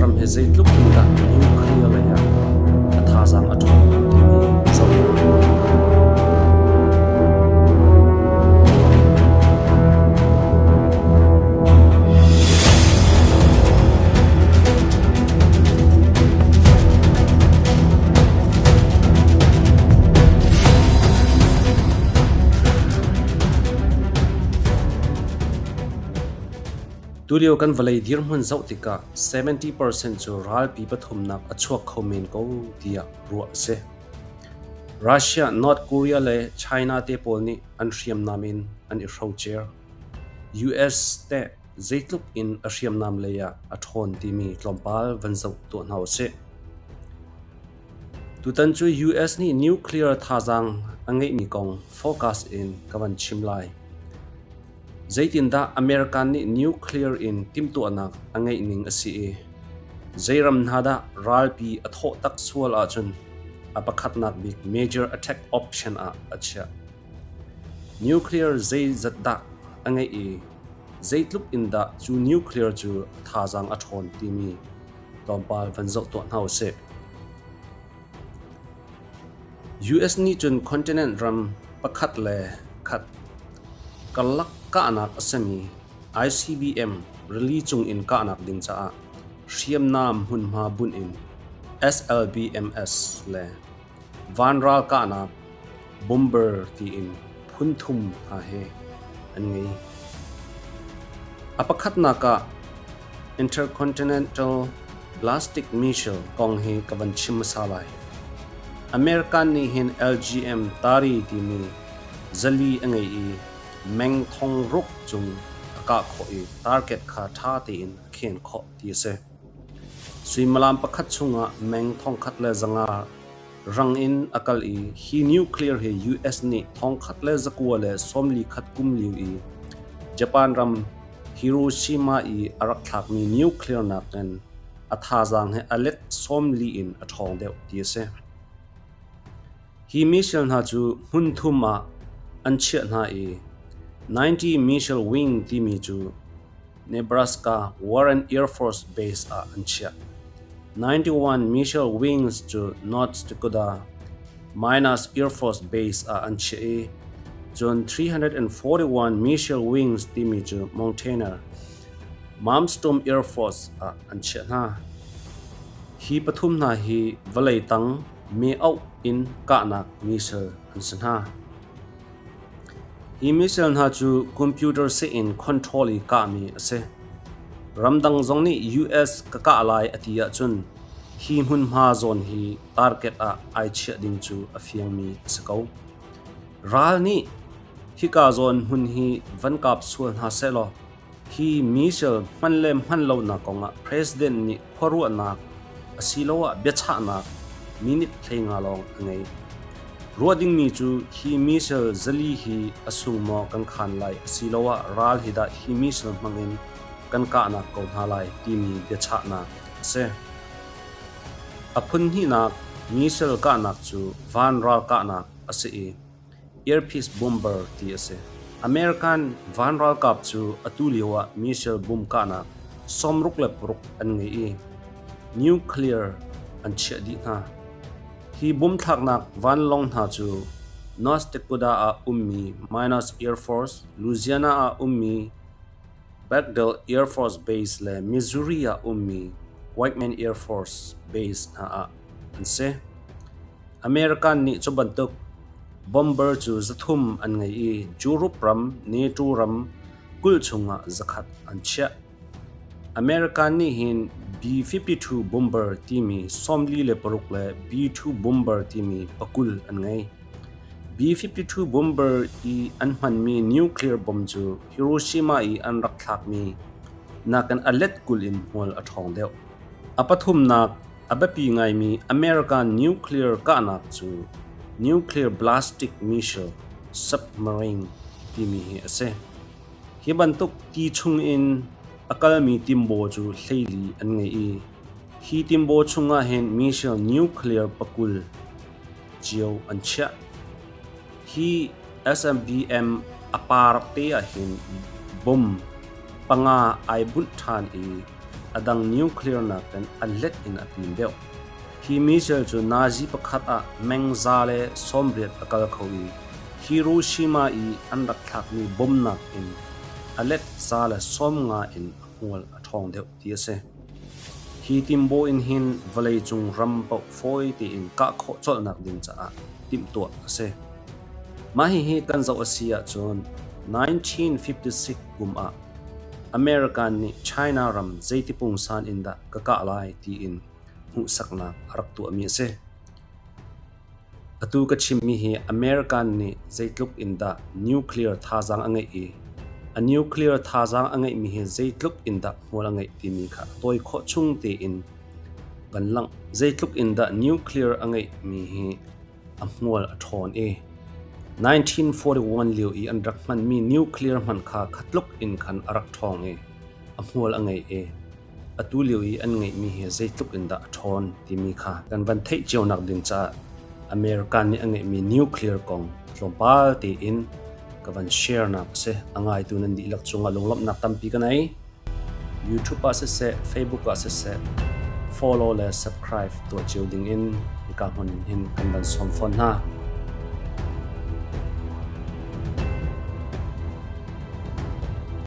ram hi zeitluk in dah nuclear lei ah a thazaang a ṭhawn timi zohnak. Tulio kan vawlei dirhmun zoh tikah 70% cu ralpi pathumnak a chuak kho men ko tiah ruah a si. Russia, North Korea le China te pawl nih an hriamnam in an i hrocer. US teh zeitluk in a hriamnam lei ah a ṭhawn timi tlawmpal van zoh tuah hna usih. Tutan cu US nih nuclear thazaang a ngeihmi kong focus in ka van chim lai. Zeitindah American nih nuclear in timhtuahnak a ngeih ning a si i zei ram hna dah ralpi a thawh tak sual ahcun a pakhatnak bik major attack option ah a chiah. Nuclear zeizat dah a ngeih i zeitluk in dah cu nuclear cu a thazaang a ṭhawn timi tlawmpal van zoh tuah hna usih. US nih cun continent ram pakhat le khat karlak kahnak a simi ICBM rili cung in kahnak ding caah hriamnam hmunhma bunh in SLBMS le vanral kahnak bomber tiin phun thum hna he an ngei. A pakhatnak ah Intercontinental Ballistic Missile kong hi ka van chim hmasa lai. American nih hin LGM tari timi zali a ngei i meng thong ruk cung a kah khawh i target kha ṭha tein a khen khawh ti a si. Suimilam pakhat chungah meng 1500 rang in a kal i hi nuclear hi US nih 1941 kum lio i Japan ram Hiroshima i a rak thlakmi nuclear nakin a thazaang hi a let 40 in a ṭhawng deuh ti a si. Hi missile hna cu hmun thum ah an chiah hna i 90 Missile Wing timi cu Nebraska Warren Air Force Base ah an chiah. 91 Missile Wings cu North Dakota Minus Air Force Base ah an chiah i cun 341 Missile Wings timi cu Montana Malmstrom Air Force ah an chiah hna. Hi pathum hna hi vawlei tang me-auh in kahnak missile an si hna. Hi missile hna cu computer seh in control i kahmi a si. Ramdang zong nih US ka kah lai a ti ahcun hi hmunhma zawn hi target ah ai chiah ding cu a fiangmi a si ko. Ral nih hika zawn hmun hi van kap sual hna sehlaw hi missile hman le hman lonak kongah President nih khuaruahnak asiloah biachahnak minute 15 lawng a ngei. Ruah dingmi cu hi missile zali hi a sung maw kan khan lai asiloah ral hi dah hi missile hmangin kan kahnak ko hna lai timi biachahnak a si. A phun hnihnak missile kahnak cu van ral kahnak a si i Earpiece bomber ti a si. American van ralkap cu atu lio ah missile bom kahnak 66 an ngei i nuclear an chiah dih hna. Hi bom thlaknak vanlawng hna cu North Dakota ah ummi Minus Air Force, Louisiana ah ummi Bagdad Air Force Base le Missouri ah ummi Whiteman Air Force Base hna ah an si. American nih cu bantuk bomber cu 300 an ngei i Europe ram NATO ram kulh chungah 100 an chiah. American nih hin B-52 bomber timi 46 le B-2 bomber timi 20 an ngei. B-52 bomber i an hmanmi nuclear bomb cu Hiroshima i an rak thlakmi nakin a let 20 in hmual a ṭhawng deuh. A pathumnak A biapi ngaimi American nuclear kahnak cu nuclear ballistic missile submarine timi hi a si. Hi bantuk ti chungin a kalmi timbaw cu 14 an ngei i hi timbaw chungah hin missile nuclear 20 cio an chiah. Hi SMBM a par te ahhin bomb panga ai bunh ṭhan i A dang nuclear nakin a let in a pin deuh. Hi missile cu nazi pakhat ah meng 180 a kal kho i Hiroshima i an rak thlakmi bomb nakin a let 150 in a hmual a ṭhawng deuh ti a si. Hi timbaw in hin vawleicung ram paoh fawi tein kah khawh colhnak ding caah timhtuah a si. Mah hihi kan zoh a si ahcun 1956 kum ah American nih China ram zeiti pungsan in dah ka kah lai tiin hmuhsaknak a rak tuahmi a si. Atu ka chimmi hi American nih zeitluk in dah nuclear thazaang a ngeih i a nuclear thazaang a ngeihmi hi zeitluk in dah hmual a ngeih timi kha a tawi khawh chung tein van langh. Zeitluk in dah nuclear a ngeihmi hi a hmual a ṭhawn i 1941 lio i an rak hmanmi nuclear hmanh kha khatluk in khan a rak ṭhawng i a hmual a ngei i atu lio i an ngeihmi hi zeitluk in dah a ṭhawn timi kha kan van theih cionak ding caah American nih a ngeihmi nuclear kong tlawmpal tein ka van share nak a si. A ngaitu nan dihlak cungah lunglawmhnak tampi ka nei. YouTube ah siseh, Facebook ah siseh, follow le subscribe tuah cio ding in hika hmun in hin kan van sawm fawn hna.